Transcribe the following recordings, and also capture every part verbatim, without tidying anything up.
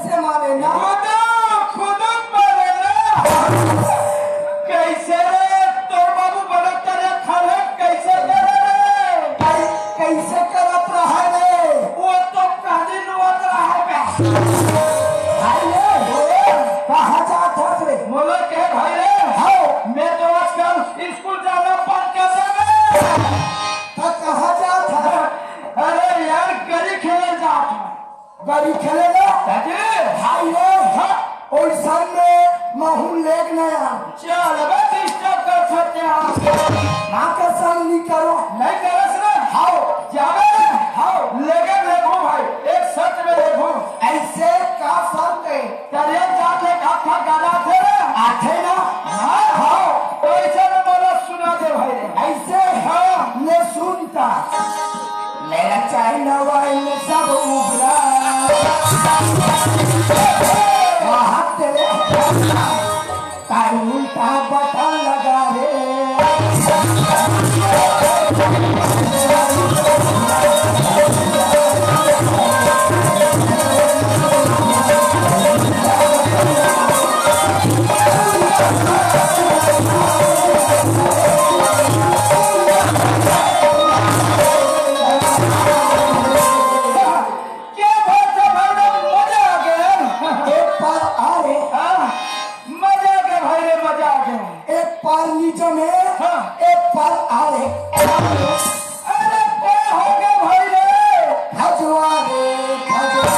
से माने ना। खुदू, खुदू माने ना। कैसे रे? तोर बाबू बड़ा करे खाना कैसे करे रे? कै-, कैसे करत रहा रे? वो तो कहानी नुआत रहा है बे। भाई रे, कहाँ जात हस रे? मोला के भाई रे? हाँ। मैं तो आजकल स्कूल जाना बंद कर देबे। त कहाँ जात हस? अरे यार, गली खेले जात हूँ। गली खेले ना? दादी। हाय रे। हाँ। ओइसन में महू लेग नइ आव। चल, अबे disturb कर सकते हैं। माँ कसम नहीं करो। नहीं करस ना? हाओ। जाबे ना? हाओ। लेगे देखो भाई, एक शर्त में देखो। ऐसे का शर्त है? करिया जात ले का था गाना थे ना? आथे ना? हाँ। हाओ। तो ऐसे में बोला सुना दे भाई रे। ऐसे? हाँ। ले सुन। मेरा चाइना वाइन सब उभरा। वहाँ तेरे काहे उल्टा बटन लगा रे। क्या बात है भाई लोग, मजा आ गया। एक पार आ रे। हाँ, मजा आ गया भाई रे, मजा आ गया। एक पार नीचे में, हाँ। एक पार आ रे। अरे क्या हो गया भाई रे? खजुआ रे, खजुआ।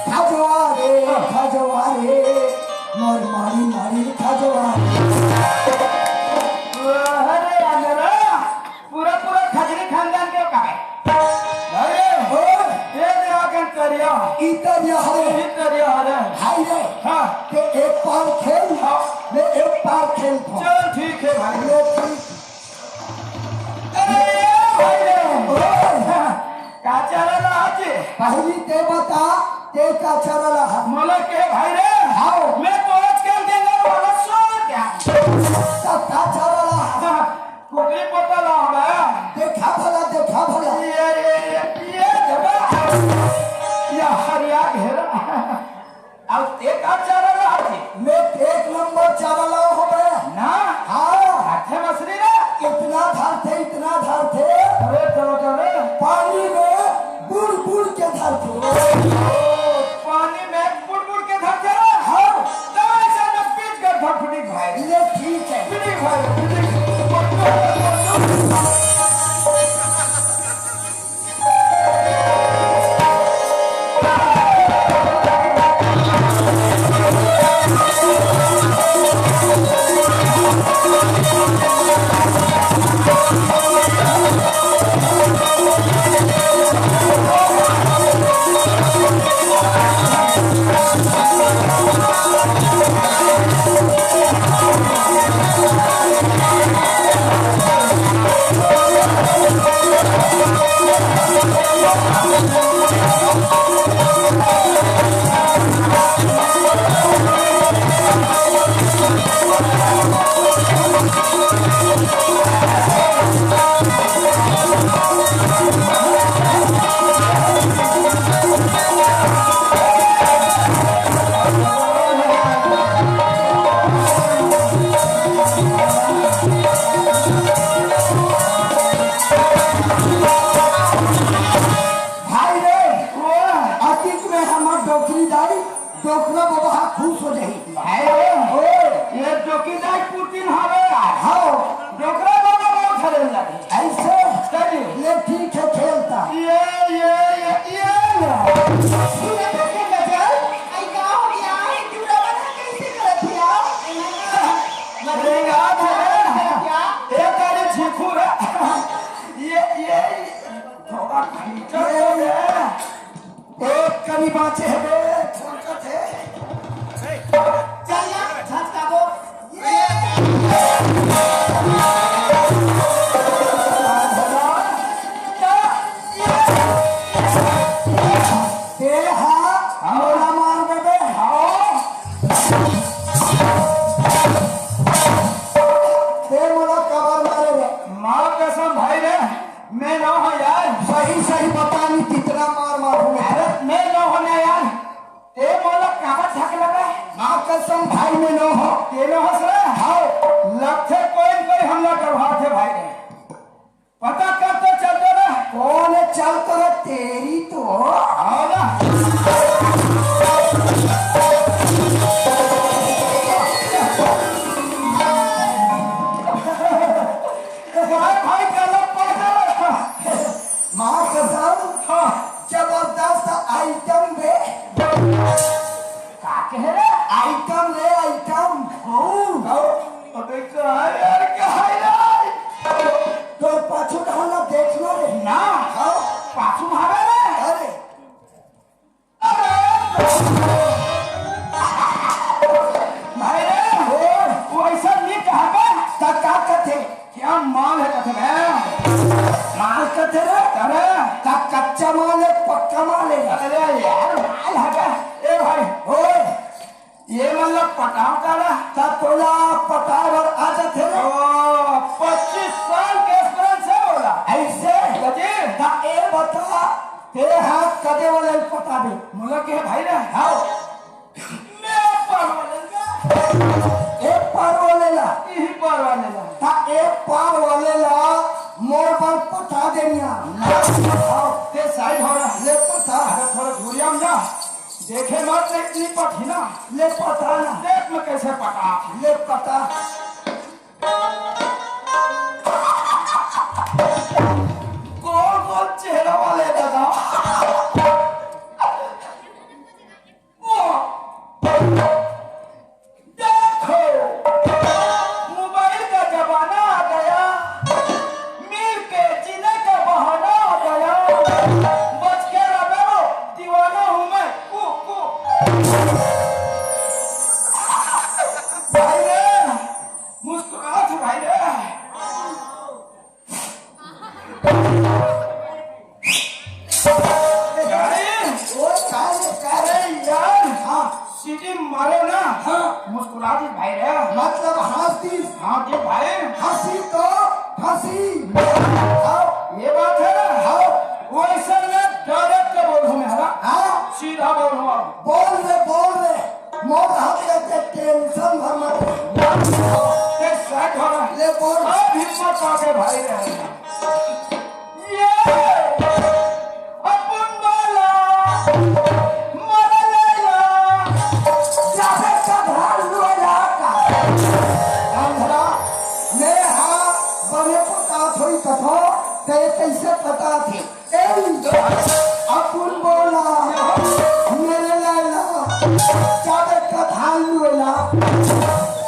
खजुआ रे, खजुआ रे, मोर मारी मारी खजुआ रे। अरे अंदरा, पूरा, पूरा खजरी खानदान के का है? अरे, हो, ये दे आगन करिया। ई तरिया हरे। ई तरिया हरे। हाय रे। हाँ। ते एक पार खेल, हाँ। मैं एक पार खेल था। चल, ठीक है भाई। ये ठीक। अरे, भाई रे। ओए। का चारा ला आज? पहली ते बता, ते का चारा ला? मोला के भाई रे? हाँ। मैं तो आजकल के अंदर वाला सो क्या? तब का चारा ला? हाँ। कुकरी पोता ला हवे। देखा भला, देखा भला। ये, ये, ये, ये जबा। या हरिया घेरा। अब ते का चारा ला हवे? मैं एक नंबर चारा ला हवे। ना। हाँ। हाथे मछली रे। इतना धरथे, इतना धरथे। अरे, चलो, चलो। पानी में बुड़ बुड़ के धरथे। पानी में बुड़ बुड़ के धरथे रे? हाँ। तो ऐसा न पीट कर धर फिटिंग भाई। ये ठीक है। फिटिंग भाई, फिटिंग। भाई रे, वो अतीत में हमर डोकरी दाई, डोकरा बाबा हा खुश हो जाही। भाई रे, ओ। ये डोकरी दाई पुरतीन हवे यार। हाँ। डोकरा बाबा बहुत हरे लगे। ऐसे? चलिए। ले ठीक है, खेलता। ये, ये, ये, ये ले। सुन ना के गजल, आई का हो गया है? तू रवा था कैसे करत हिया? अरे यार, क्या? ये तारी चीखू रे। ये, ये, थोड़ा खींचो तो रे। नहीं बाँचे हे बे, ठोकत हे। चल ना, झटका दो। ये। ये। तेरे हाथ, हाँ। मोला मार देबे, हाँ। ते मोला काबर मारे रे? माँ कसम भाई रे, मैं नोहंव यार। सही सही बता नी, कितना मार मारहूँ मैं। अरे मैं नोहंव ना यार, ते मोला काबर धकलबे? माँ कसम भाई, मैं नोहंव। ते नोहस रे? हाँ। लगथे कोई न कोई हमला डरवाथे भाई रे। पता कर तो चल तो रे। कौन हे चल तो रे, तेरी तो। हाँ ना। भाई, भाई, गलत पकड़ रहा। माँ कसम, हाँ। जबरदस्त आइटम बे। का कहे रे? आइटम रे, आइटम। ओ, ओ, अबे कहाँ यार, कहाँ यार? तोर पाछू डाल ला, देख लो रे। ना। हाँ। पाछू भागे रे। अरे। भाई रे, ओ, वो ऐसा नहीं कहा बे। त का कथे? क्या माल हे कथे बे? माल कथे रे? अरे। त कच्चा माल हे, पक्का माल हे? अरे यार, माल हे बे। ए भाई, ओ, ये मतलब पटाव काला? त तोला पटाव बर आ जाथे रे। ओ, पच्चीस साल के experience हे बोला। ऐसे? जी। त ए बता, तें हा कदे वाले ल पटाबे? मोला के भाई रे? हाँ। मैं पार वाले ला। ए पार वाले ला। यही पार वाले ला। त ए पार वाले ला मोर बर पटा दे ना। हाँ। तें side हो रे। ले पटा। अरे थोड़ा दूरिया में जा। देखे मत, नहीं पटी ना। ले पटा ना। देख मैं कैसे पटा। ले पटा। गोल गोल चेहरा वाले दादा। वाह। देखो, मोबाइल का जमाना आ गया, मिल के जीने का बहाना आ गया। बच के रहो, दीवाना हूँ मैं। कू, कू। भाई रे, मुस्कुरात भाई रे। अरे, ओ, का रे, का रे? अरे यार, हाँ। सीटी मारे ना, हाँ। मुस्कुरा दी भाई रे। मतलब हंस दी। हाँ जी भाई। हंसी तो फंसी। हाँ। ये बात है ना? हाँ। वैसे मैं direct बोलूँ मैं, हाँ? हाँ। सीधा बोलूँ। बोल रे, बोल रे। मोर हाथ लेके tension भर मत। ये side हो रहा है। ले बोल। अब हिम्मत आके भाई रे। ये अपन वाला, मोर लैला, जाबे कधार लुएला का। अंधरा, मैं हा बने पता थोड़ी कथो, ते कैसे पता थी? ए, अपन बोला, मोर लैला, जाबे कधार लुएला।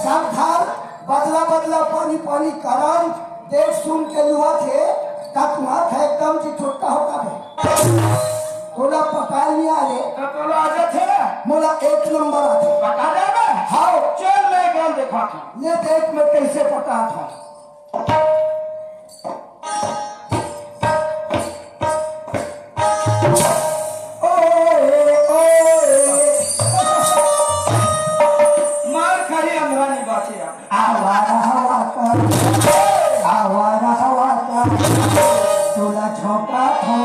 सब धार बदला बदला पानी पानी करन, देख सुन के लुआ थे, तक मार है एकदम जी छोटा होता है। तोला पकाल नहीं आ रे। तो तोला आ जाथे। मोला एक नंबर आथे। बता दे बे। हाँ। चल मैं गान देखा था। ले देख मैं कैसे पकात हूँ। ओए, ओए। मार खाई अंधरा नहीं बाची यार। आवारा हवा का, आवारा हवा का, तोला झोंका थो।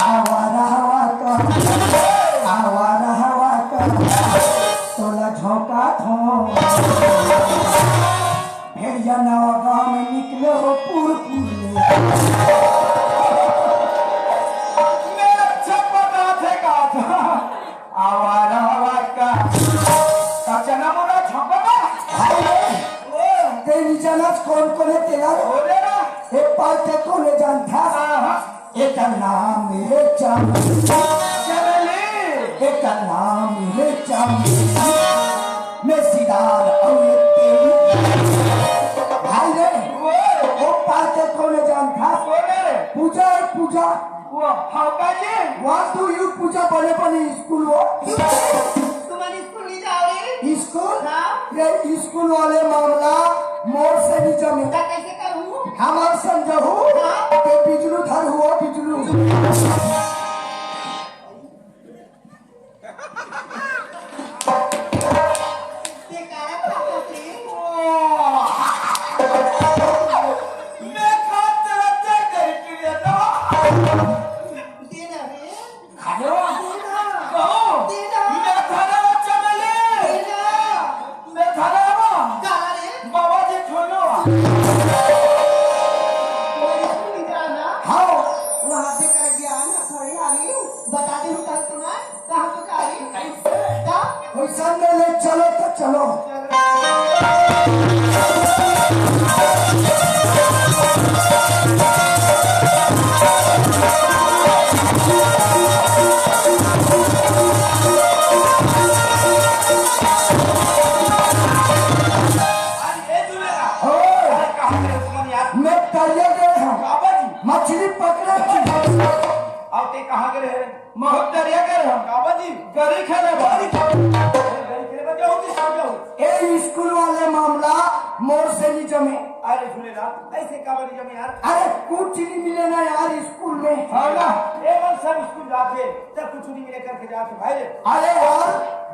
आवारा हवा का, आवारा हवा का, तोला झोंका थो। भेड़िया नवा गांव में निकले हो पूर पूर ले। मेरा छप्पा का थे का था। आवारा हवा का। का चना मोरा छप्पा का? हाय रे। ओ। तेरी जनत कौन कौन है तेरा? ओ रे रा। एक बार ते कौन है जानता? हाँ, हाँ। एकर नाम हे चमेली। चमेली। एकर नाम हे चमेली। मैं सिदार अउ ये तेली। भाई रे, वो। वो पाके कोने जानता? कोने रे? पूजा हे पूजा। वो, हाँ, का जी? What do you पूछा बने बने स्कूल वो? तुमन स्कूल नहीं जाओगे? स्कूल? हाँ। ये स्कूल वाले मामला मोर से नहीं जमे। त कैसे करूँ? हमार समझहू? हाँ। ते बिजलू धर हुआ बिजलू। ते काला पापा से? मैं खाते रहते हैं, कहीं पी लेता। दे ना रे। खाओ। दे ना। कहो। दे ना। मैं खाना बच्चा मिले। दे ना। मैं खाना बाबा। काला रे। बाबा जी छोड़ो। कोई सुन नहीं रहा ना। हाँ। वहाँ से कर दिया ना, थोड़ी आली। बता दे, उतार तुम्हार। कहाँ को जा रही? का? कोई संग में ले चलो तो चलो। अरे, ए दुलेरा। हो। अरे, कहाँ गए तुमन यार? मैं तरिया गए हूँ। बाबा जी। मछली पकड़े। अब ते कहाँ गए हैं? महूँ तरिया गए हन। काबर जी? गरी खेले बर। गरी खेले बर जाहू जी, सब जाहू। ए स्कूल वाले मामला मोर से नहीं जमे। अरे झूलेलाल, ऐसे काबर नहीं जमे यार? अरे कुछ नहीं मिले ना यार स्कूल में। हाँ ना। ए मन सब स्कूल जाते, तब कुछ नहीं मिले करके जाते भाई रे। अरे यार,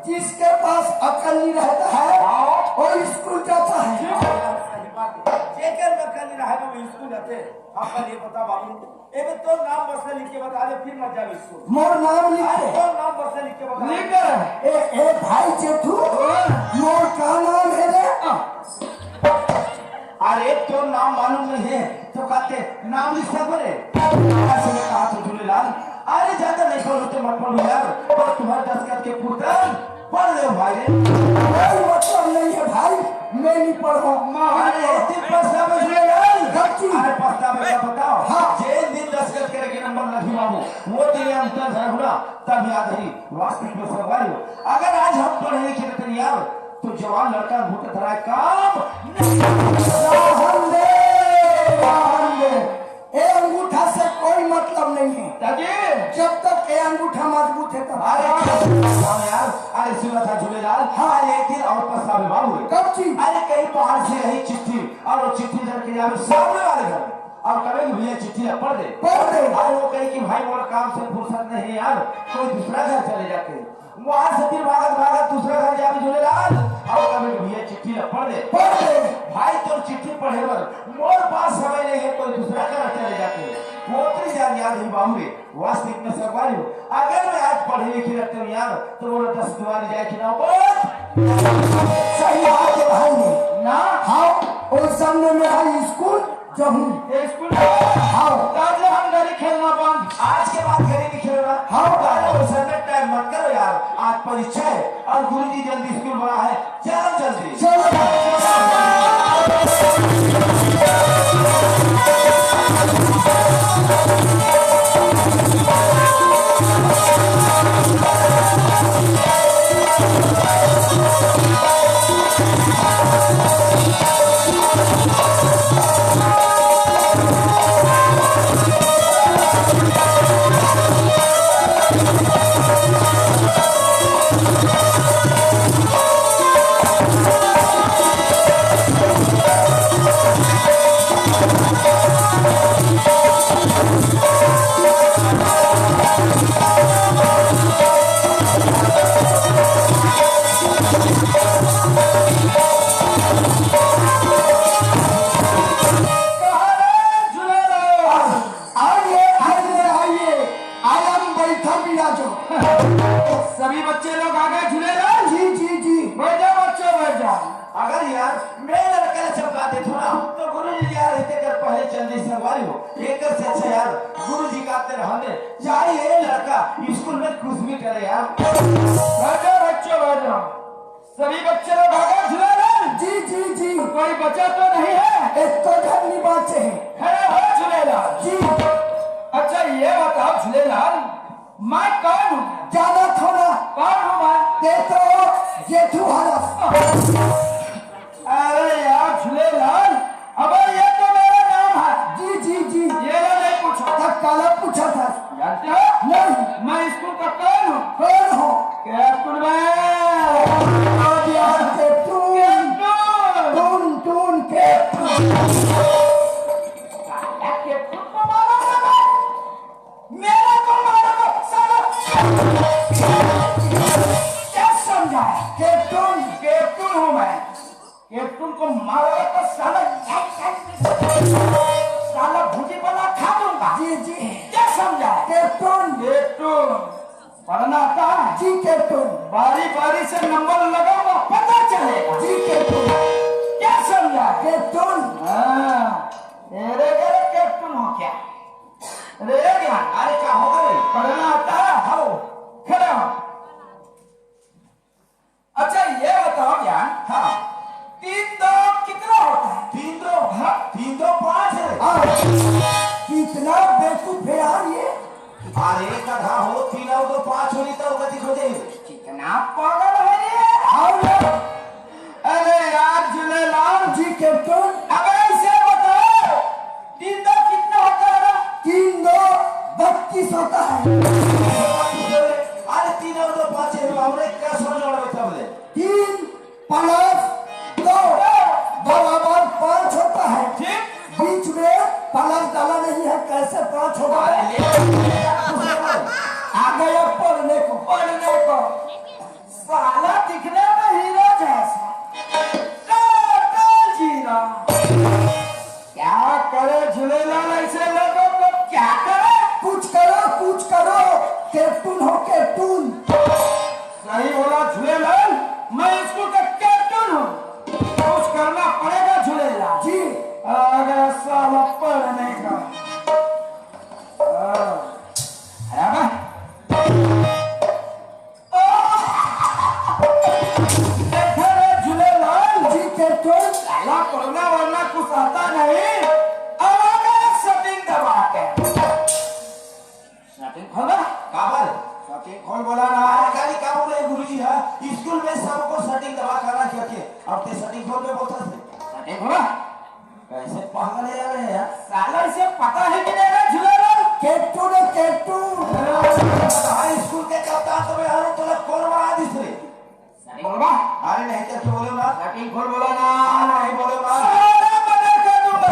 जिसके पास अकल नहीं रहता है, हाँ। वो स्कूल जाता है। ठीक है यार, सही बात है। जेकर में अकल नहीं रहे ना, वो स्कूल जाते। अब ये बता बाबू, एमे तोर नाम बस लिख के बता दे, फिर मत जावे स्कूल। मोर नाम लिख अरे, के। तोर नाम बस लिख के बता दे। लिख दे। ए, ए भाई जेठू, हाँ। मोर का नाम है रे? अरे, तोर नाम मालूम नहीं है, तो कहते नाम लिख सकबे रे? ऐसे में कहा तो झूलेलाल, अरे, ज्यादा नहीं पढ़ो तो मत पढ़ो यार, पर तुम्हारे दस्तखत के पुरतन पढ़ ले भाई रे। कोई मतलब नहीं है भाई, मैं नहीं पढ़ूं। अरे, एक दिन पछतावे झूलेलाल। गलती। अरे, पछतावे का बताओ। हाँ। जे दिन दस्तखत करे के नंबर लगी बाबू, वो दिन ये अंतर है ना, तब याद रही, वास्तविक में सवाल हो। अगर आज हम पढ़े लिखे रहते यार, तो जवान लड़का घूट धराए काम नहीं। राहन दे, राहन दे। ए अंगूठा से कोई मतलब नहीं है। दादी। जब तक ए अंगूठा मजबूत है तब। अरे, हाँ यार, अरे सुना था झूलेलाल, हाँ। अरे एक दिन और पछतावे बाबू रे। कब जी? अरे कहीं बाहर से आई चिट्ठी और वो चिट्ठी धर के जावे सामने वाले घर में। और कहे कि भैया चिट्ठी ला पढ़ दे। पढ़ दे। अरे वो कही कि भाई मोर काम से फुर्सत नहीं है यार, कोई दूसरा घर चले जाते। वहां से फिर भागत भागत दूसरा घर जावे झूलेलाल, और कहे कि भैया चिट्ठी ला पढ़ दे। पढ़ दे। भाई तोर चिट्ठी पढ़े बर मोर पास समय नहीं है, कोई दूसरा घर चले जाते। वो तेरी जान याद ही बाबू रे, वास्तविक में सरवारी हो। अगर मैं आज पढ़े लिखे रहते हूँ यार, तो वो दस दुआरी जाए कि ना बोल। सही बात है भाई ने। ना। हाँ, और सामने में है स्कूल, जहूँ। ये स्कूल में हाँ। आज ले हम गली खेलना बंद। आज के बाद गली नहीं खेलना। हाँ। आज वो समय टाइम मत करो यार। आज परीक्षा है और गुरुजी जल्दी स्कूल बड़ा है। चलो जल्दी। चलो। आइए, आइए, आइए। आया बैठा विराजो। सभी बच्चे लोग आ गए झूलेलाल। जी, जी, जी। बैठ जाओ बच्चों, बैठ जाओ। अगर यार मैं लड़का चमका दे थोड़ा तो गुरु जी यार रहते कर पहले चल दी संगवारी हो। एक से अच्छा यार गुरु जी का आते रहने चाहे ये लड़का स्कूल में कुछ भी करे यार। बैठ जाओ बच्चों, बैठ जाओ। सभी बच्चे लोग आ गए झूलेलाल? जी, जी, जी। कोई बचा तो नहीं है? एक तो घर नहीं बाचे हैं। खड़े हो झूलेलाल। जी। अच्छा, ये बताओ झूलेलाल, मैं कौन हूँ? जाना थोड़ा। कौन हूँ मैं? ते तो जेठू हरस। अरे यार झूलेलाल, अबे ये तो मेरा नाम है। जी, जी, जी। ये लो, नहीं पूछो। तब साला पूछा था। जानते हो? नहीं। मैं स्कूल का कौन हूँ? कौन हो? कैप्टन मैं। अरे यार, कैप्टन। कैप्टन। टून, टून, कैप्टन। साला कैप्टन को मारो ना। मेरे को मारो, साला। क्या समझा है? कैप्टन, कैप्टन हूँ मैं। कैप्टन को मारोगे तो साला, साला भुजी बना खा दूंगा। जी, जी। क्या समझा? कैप्टन। कैप्टन, पढ़ना आता है? जी, कैप्टन। बारी बारी से नंबर लगाऊंगा, पता चलेगा। जी, कैप्टन। क्या समझा? कैप्टन। हाँ, तेरे घर कैप्टन हो क्या? अरे ज्ञान, अरे क्या होगा रे? पढ़ना आता है? हो, खड़ा हो। अच्छा, ये बताओ ज्ञान। हाँ। तीन दो कितना होता है? तीन दो? हाँ। तीन दो पाँच है। हाँ। कितना बेवकूफ है यार ये। अरे गधा हो, तीन और दो पाँच होनी तो गति खोजे। कितना पागल है ये। हाँ यार। अरे यार, झूलेलाल। जी कैप्टन। अबे इसे बताओ, तीन दो कितना होता है ना? तीन दो बत्तीस होता है। अरे तीन और दो पाँच है, हमने क्या समझ वाला बैठा बोले? तीन प्लस दो बराबर पाँच होता है। ठीक। बीच में प्लस डाला नहीं है, कैसे पाँच होगा? अरे ले, ले, ले, ले, आ गया पढ़ने को, पढ़ने को। साला दिखने में हीरो जैसा, टोटल जीरो। क्या करे झूलेलाल ऐसे लोगों को, क्या करे? कुछ करो, कुछ करो, कैप्टन हो कैप्टन। सही बोला झूलेलाल, मैं स्कूल का कैप्टन हूँ, कुछ करना पड़ेगा झूलेलाल। जी। अगर साला पढ़ने का, हाँ। अरे बा। देखा रे झूलेलाल। जी, कैप्टन। साला पढ़ना वरना कुछ आता नहीं। अब आ गया सेटिंग दबा के। सेटिंग खोल बा। काबर? सेटिंग खोल बोला ना। अरे खाली का बोले गुरुजी, हाँ? स्कूल में सबको सेटिंग दबा कर रखे। अब ते सेटिंग खोल में बोलता से। सेटिंग खोल बा। कैसे पागल है यार, ये यार? साला इसे पता है कि नहीं रे झूलेलाल? केट्टू रे, केट्टू। हाई स्कूल के कप्तान तो मैं हूँ, तोला कौन बना दिस रे? सही बोल बा। अरे नहीं तो क्यों बोले ना? सही बोल बोला ना। हाँ, नहीं बोले ना। साला मना कर दूंगा।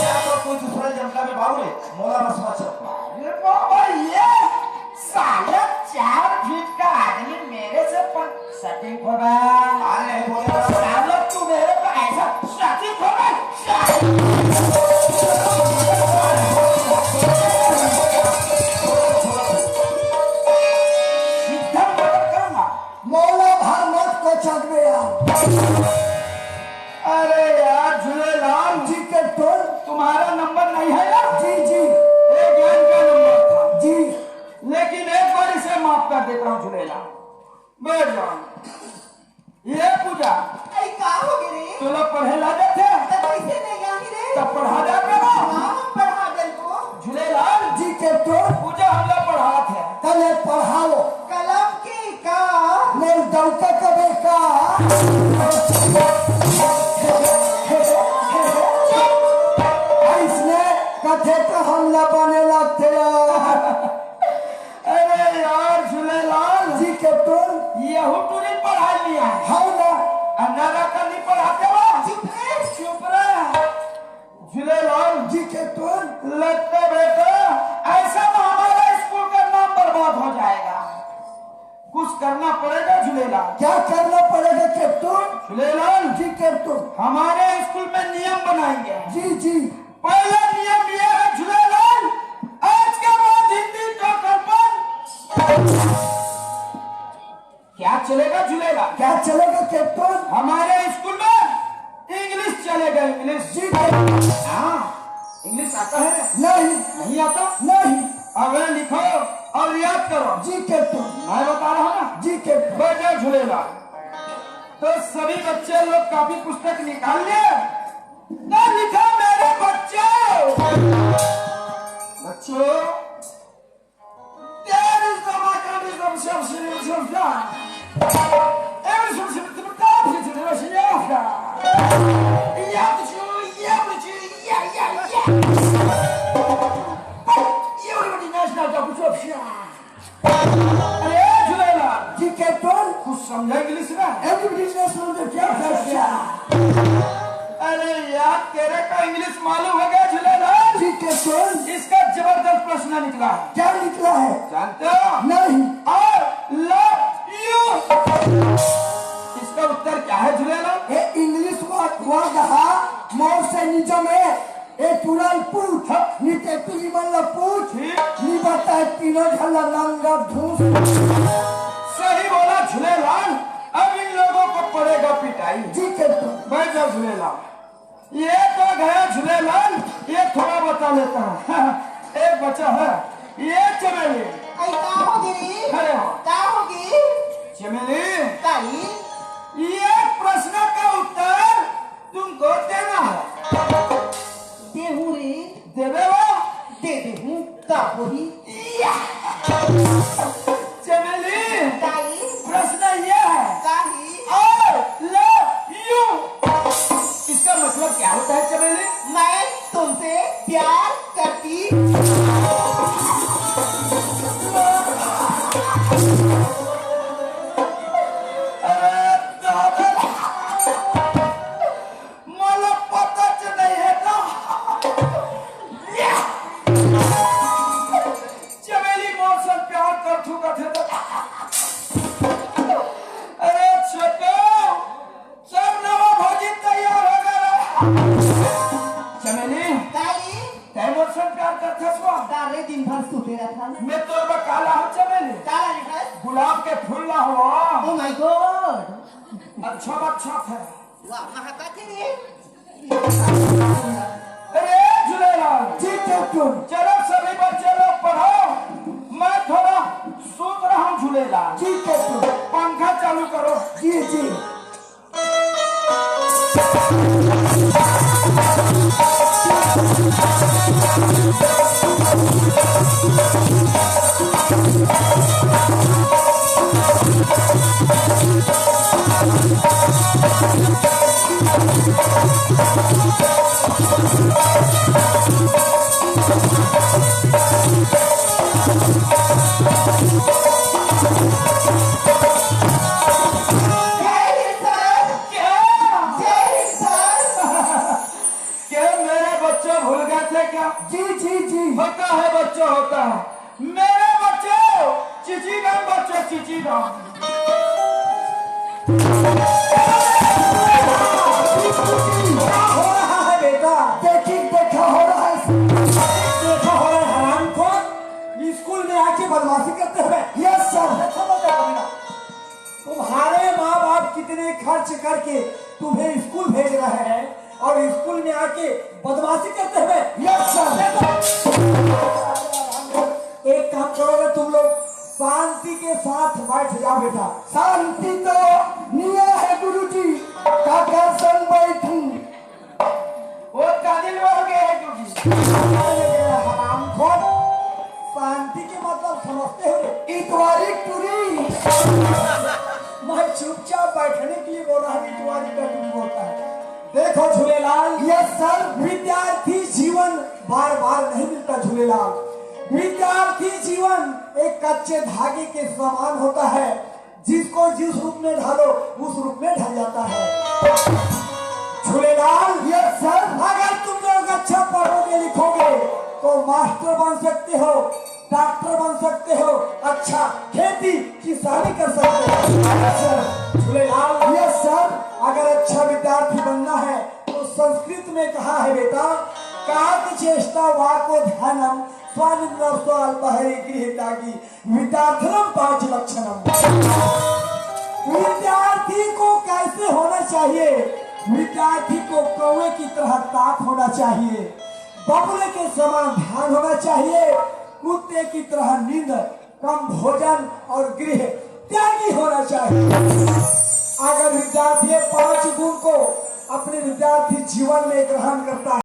या तो कोई दूसरा जमका में बाबू रे, मोला बस मत चल। अरे बाबा, ये साला चार फीट का आदमी मेरे से पन-, सटिंग हो रहा है। अरे नहीं बोले ना। साला तू मेरे को ऐसा सटिंग हो रहा है। एकदम मदद करूंगा। मोला भर मत को चकबे यार। अरे यार झूलेलाल। जी के टोल। तुम्हारा नंबर नहीं है ना? जी, जी। एक ज्ञान का नंबर था। जी। लेकिन एक बार इसे माफ कर देता हूँ झूलेलाल। बैठ जाओ। ये पूजा। अरे का हो गे रे? तोला पढ़े ला जाथे? त कैसे नहीं आही रे? तब पढ़ा जा करो। हाँ, पढ़ा दे को। झूलेलाल। जी के टोल। पूजा हमला पढ़ात हे। तले पढ़ाओ। कलम के का? मोर डौका कबे का? अइसने कथे त हमला बने लगथे यार। अरे यार, झूलेलाल। जी कैप्टन। यहू टूरी पढ़ा लिया है। हाँ ना। अंधारा का नहीं पढ़ाते हो? चुप रे। चुप रे। झूलेलाल। जी कैप्टन। लगता बेटा, ऐसा तो हमारा स्कूल का नाम बर्बाद हो जाएगा। कुछ करना पड़ेगा झूलेलाल। क्या करना पड़ेगा कैप्टन? झूलेलाल। जी कैप्टन। हमारे स्कूल में नियम बनाएंगे। जी, जी। पहला नियम यह है झूलेलाल, आज के बाद हिंदी टोटल बंद। क्या चलेगा झूलेलाल? क्या चलेगा कैप्टन? हमारे स्कूल में इंग्लिश चलेगा, इंग्लिश। जी कैप्टन। हाँ, इंग्लिश आता है? नहीं। नहीं आता? नहीं। अबे लिखो और याद करो। जी कैप्टन। मैं बता रहा हूँ ना। जी कैप्टन। बैठो झूलेलाल। तो सभी बच्चे लोग कॉपी पुस्तक निकाल लिए। तो लिखा मेरे बच्चों, बच्चों, there is the अरे झूलेलाल। जी कैप्टन। कुछ समझा इंग्लिश में? Everybody ने समझे क्या? अच्छा। अरे यार, तेरे को इंग्लिश मालूम है क्या झूलेलाल? जी कैप्टन। इसका जबरदस्त प्रश्न निकला है। क्या निकला है? जानते हो? नहीं। I love you। इसका उत्तर क्या है झूलेलाल? ए इंग्लिश वर्ड, वर्ड हा मोर से निजम है। ए चुड़ैल पूछ, हाँ। नी तेतुली मन ला पूछ, ठीक। नी बताए तीनों झन ला नंगा धूस। सही बोला झूलेलाल, अब इन लोगों को पड़ेगा पिटाई। जी कैप्टन। बैठ जाओ झूलेलाल, ये तो गया झूलेलाल, ये थोड़ा बता लेता हूँ। एक बचा है, ये चमेली। अरे का होगे रे? अरे हाँ। का होगे? चमेली। ताई। ये प्रश्न का उत्तर तुमको देना है। देहूं रे। देबे वो? दे देहूं। का होही? या! चमेली, ताई। प्रश्न ये है। ताई। I love you। इसका मतलब क्या होता है चमेली? मैं तुमसे प्यार करती। अरे दादा। मोला पता च नहीं है ना। चमेली मोर से प्यार कर चुका थे तो। अरे छोटू, सब नवा भौजी तैयार हो गए रे। चमेली, ताई। तै मोर से प्यार कर थे सुआ। तारे दिन भर सुते रहता। मैं तोर बर काला हो चमेली। काला नहीं है। गुलाब के फूल ला हो। Oh my God। अच्छा बच्चा थे। वाह, महका थे रे। अरे झूलेलाल। जी कैप्टन। चलो सभी बच्चे लोग पढ़ो, मैं थोड़ा सूत रहा हूँ झूलेलाल। जी कैप्टन। पंखा चालू करो। जी, जी। जय हिंद सर। क्या? जय हिंद सर। क्या मेरे बच्चों भूल गए थे क्या? जी, जी, जी। होता है बच्चों, होता है। मेरे बच्चों, चिचिराम बच्चों, चिचिराम। क्या हो रहा है बेटा? देखिए, देखा हो रहा है। देखा हो रहा है, हरामखोर। स्कूल में आके बदमाशी करते हुए। Yes sir। देखो तो बेटा, तुम्हारे माँ बाप कितने खर्च करके तुम्हें स्कूल भेज रहे हैं और स्कूल में आके बदमाशी करते हुए। Yes sir। एक काम करो ना तुम लोग, शांति के साथ बैठ जाओ बेटा। शांति तो निया है गुरुजी, काकर संग बैठू। वो कादिल हो गए हैं क्योंकि हरामखोर, शांति के मतलब समझते हो? इतवारी टूरी। मैं चुपचाप बैठने के लिए बोल रहा हूँ, इतवारी का टूरी बोलता है। देखो झूलेलाल। Yes sir। विद्यार्थी जीवन बार बार नहीं मिलता झूलेलाल। विद्यार्थी जीवन एक कच्चे धागे के समान होता है। जिसको जिस रूप में ढालो, उस रूप में ढल जाता है। झूलेलाल। Yes sir। अगर तुम लोग अच्छा पढ़ोगे लिखोगे तो मास्टर बन सकते हो, डॉक्टर बन सकते हो, अच्छा खेती किसानी कर सकते हो। Yes sir। Jhulelal. Yes sir। अगर अच्छा विद्यार्थी बनना है तो संस्कृत में कहा है बेटा, काक चेष्टा वाको ध्यानम, स्वानिन्द्रम स्व अल्पहरि गृह त्यागी, विद्यार्थनम पांच लक्षणम। विद्यार्थी को कैसे होना चाहिए? विद्यार्थी को कौवे की तरह ताक होना चाहिए, बगुले के समान ध्यान होना चाहिए, कुत्ते की तरह नींद, कम भोजन और गृह त्यागी होना चाहिए। अगर विद्यार्थी ये पांच गुण को अपने विद्यार्थी जीवन में ग्रहण करता है,